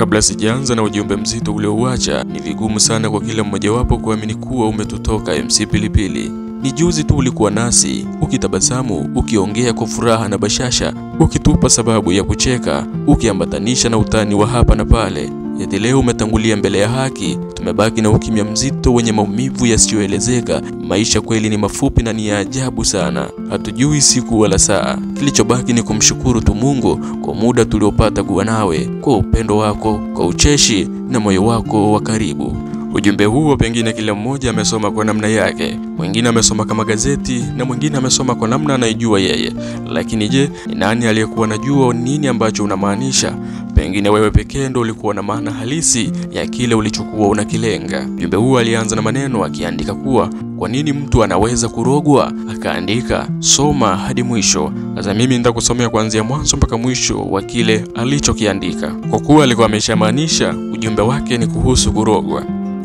Kabla sijaanza na ujumbe mzito uliouacha, ni vigumu sana kwa kila mmojawapo kuamini kuwa umetutoka MC Pilipili. Ni juzi tu ulikuwa nasi, ukitabasamu, ukiongea kwa furaha na bashasha, ukitupa sababu ya kucheka, ukiambatanisha na utani wa hapa na pale. Eti leo umetangulia mbele ya haki, tumebaki na ukimya mzito wenye maumivu yasiyoelezeka. Maisha kweli ni mafupi na ni ya ajabu sana. Hatujui siku wala saa. Kilichobaki ni kumshukuru tu Mungu kwa muda tuliopata kuwa nawe, kwa upendo wako, kwa ucheshi na moyo wako wa karibu. Ujumbe huo pengine kila mmoja amesoma kwa namna yake. Mwingine amesoma kama gazeti na mwingine amesoma kwa namna anaijua yeye. Lakini je, ni nani aliyekuwa anajua nini ambacho unamaanisha? Pengine wewe pekee ndio ulikuwa na maana halisi ya kile ulichokuwa unakilenga. Ujumbe huo alianza na maneno akiandika kuwa kwa nini mtu anaweza kurogwa? Akaandika soma hadi mwisho. Sasa mimi nitakusomea kuanzia mwanzo mpaka mwisho wa kile alichokiandika. Kwa kuwa alikuwa ameshamaanisha ujumbe wake ni kuhusu kurogwa.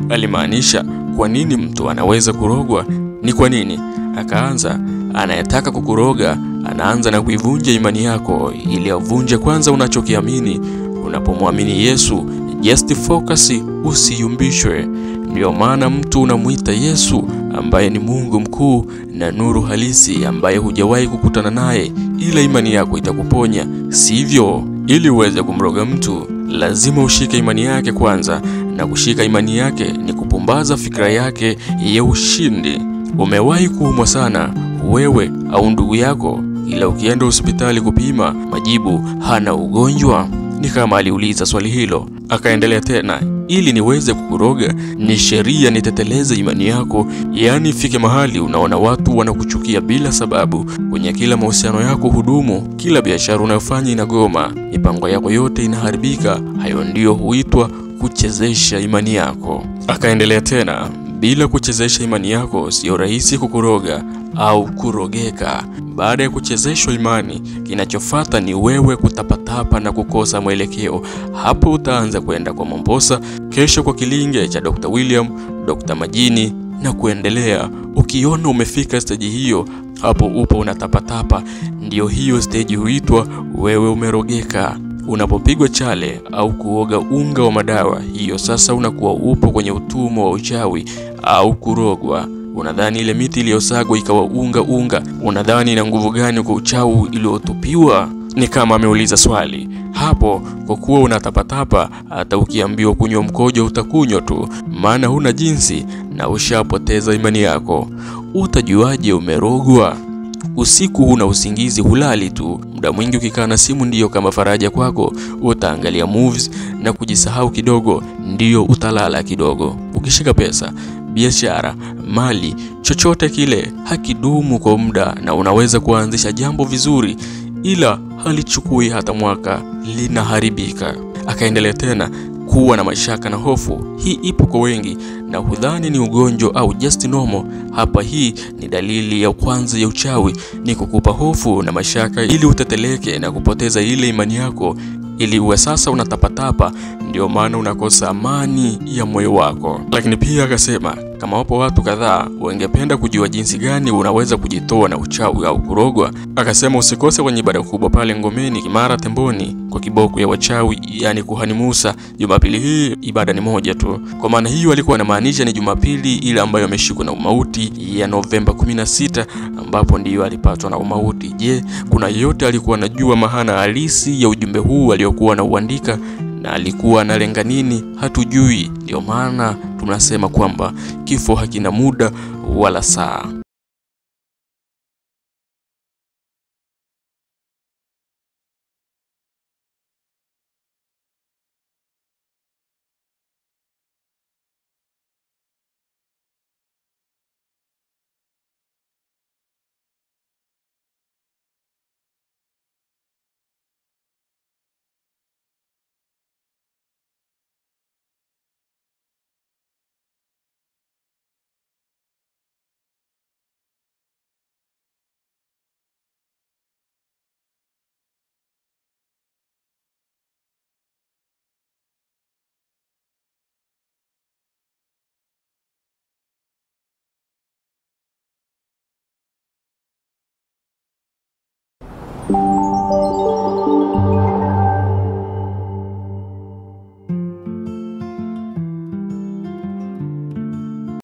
Alimaanisha kwa nini mtu anaweza kurogwa? Ni kwa nini? Akaanza, anayetaka kukuroga anaanza na kuivunja imani yako ili avunje kwanza unachokiamini. Unapomwamini Yesu, just focus, usiyumbishwe. Ndio maana mtu unamuita Yesu ambaye ni Mungu mkuu na nuru halisi ambaye hujawahi kukutana naye, ila imani yako itakuponya, sivyo? Ili uweze kumroga mtu lazima ushike imani yake kwanza, na kushika imani yake ni kupumbaza fikra yake ya ushindi. Umewahi kuumwa sana wewe au ndugu yako, ila ukienda hospitali kupima majibu hana ugonjwa? Ni kama aliuliza swali hilo. Akaendelea tena, ili niweze kukuroga ni sheria niteteleze imani yako. Yaani ifike mahali unaona watu wanakuchukia bila sababu. Kwenye kila mahusiano yako hudumu, kila biashara unayofanya inagoma, mipango yako yote inaharibika. Hayo ndio huitwa kuchezesha imani yako. Akaendelea tena, bila kuchezesha imani yako sio rahisi kukuroga au kurogeka. Baada ya kuchezeshwa imani, kinachofuata ni wewe kutapatapa na kukosa mwelekeo. Hapo utaanza kwenda kwa Mombosa, kesho kwa kilinge cha Dr. William, Dr. Majini na kuendelea. Ukiona umefika stage hiyo, hapo upo unatapatapa. Ndio hiyo stage huitwa wewe umerogeka. Unapopigwa chale au kuoga unga wa madawa, hiyo sasa unakuwa upo kwenye utumwa wa uchawi au kurogwa. Unadhani ile miti iliyosagwa ikawa unga unga, unadhani ina nguvu gani kwa uchawi iliyotupiwa? Ni kama ameuliza swali hapo. Kwa kuwa unatapatapa, hata ukiambiwa kunywa mkojo utakunywa tu, maana huna jinsi na ushapoteza imani yako. Utajuaje umerogwa? Usiku huna usingizi, hulali tu. Muda mwingi ukikaa na simu ndiyo kama faraja kwako. Utaangalia movies na kujisahau kidogo, ndiyo utalala kidogo. Ukishika pesa, biashara, mali, chochote kile hakidumu kwa muda, na unaweza kuanzisha jambo vizuri ila halichukui hata mwaka, linaharibika. Akaendelea tena, kuwa na mashaka na hofu. Hii ipo kwa wengi na hudhani ni ugonjwa au just normal. Hapa hii ni dalili ya kwanza ya uchawi, ni kukupa hofu na mashaka ili uteteleke na kupoteza ile imani yako, ili uwe sasa unatapatapa. Ndio maana unakosa amani ya moyo wako. Lakini pia akasema kama wapo watu kadhaa wangependa kujua jinsi gani unaweza kujitoa na uchawi au kurogwa, akasema usikose kwenye ibada kubwa pale Ngomeni Kimara Temboni kwa kiboko ya wachawi, yani Kuhani Musa. Jumapili hii ibada ni moja tu. Kwa maana hiyo alikuwa anamaanisha ni Jumapili ile ambayo ameshikwa na umauti ya Novemba 16, ambapo ndiyo alipatwa na umauti. Je, kuna yote alikuwa anajua maana halisi ya ujumbe huu aliokuwa anauandika na alikuwa analenga nini? Hatujui. Ndio maana tunasema kwamba kifo hakina muda wala saa. You.